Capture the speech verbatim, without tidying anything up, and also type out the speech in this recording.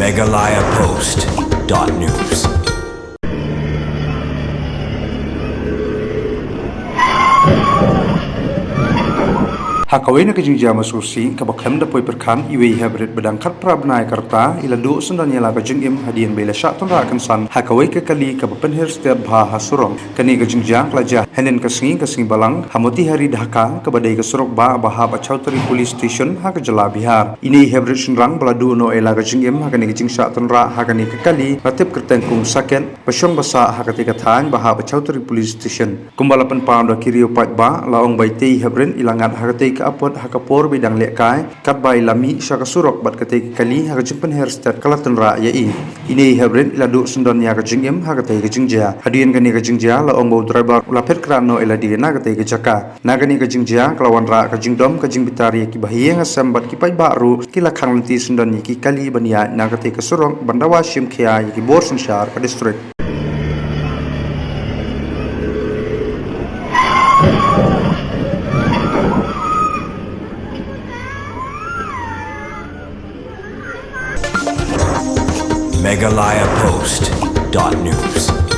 Meghalaya Post dot news. Ha kawei na ka jingjia masosi kaba khlem da poi pyrkhat, iwei i heprit ba dang khatphra bnai ka rta i la duh syndon ïa la ka jingim hadien ba i la shah tynrah kynsan ha kawei ka kali kaba pynher stet bha ha surok. Kane ka jingjia ka la jia hynnin ka sngi, ka sngi Balang, ha Motihari Dhaka, kaba dei ka surok bah ba hap ha Chowtari Police Station ha ka jylla Bihar. Ine i heprit shynrang ba la duh noh ïa la ka jingim ha kane ka jingshah tynrah ha kane ka kali, la tip kyrteng Kung Saket, ba shong ba sah ha katei ka thaiñ ba hap ha Chowtari Police Station. Kumba la pynpaw da ki riew paidbah, la ong ba itei i heprit i la ngat ha katei ka apot ha ka por ba i dang lehkai, katba i la mih sha ka surok bad katei ka kali ha ka jingpynher stet ka la tynrah ïa i. Ine i heprit i la duh syndon ïa ka jingim ha katei ka jingjia. Hadien kane ka jingjia, la ong ba u driver u la phet krad noh ïa lade na katei ka jaka. Na kane ka jingjia ka la wanrah ka jingdom ka jingbitar ïa ki bahaïing hasem bad ki paidbah ruh ki la khang lynti syndon ïa ki kali ban ïaid na katei ka surok ban dawa shim khia ïa ki bor synshar ka district. Meghalaya Post dot news.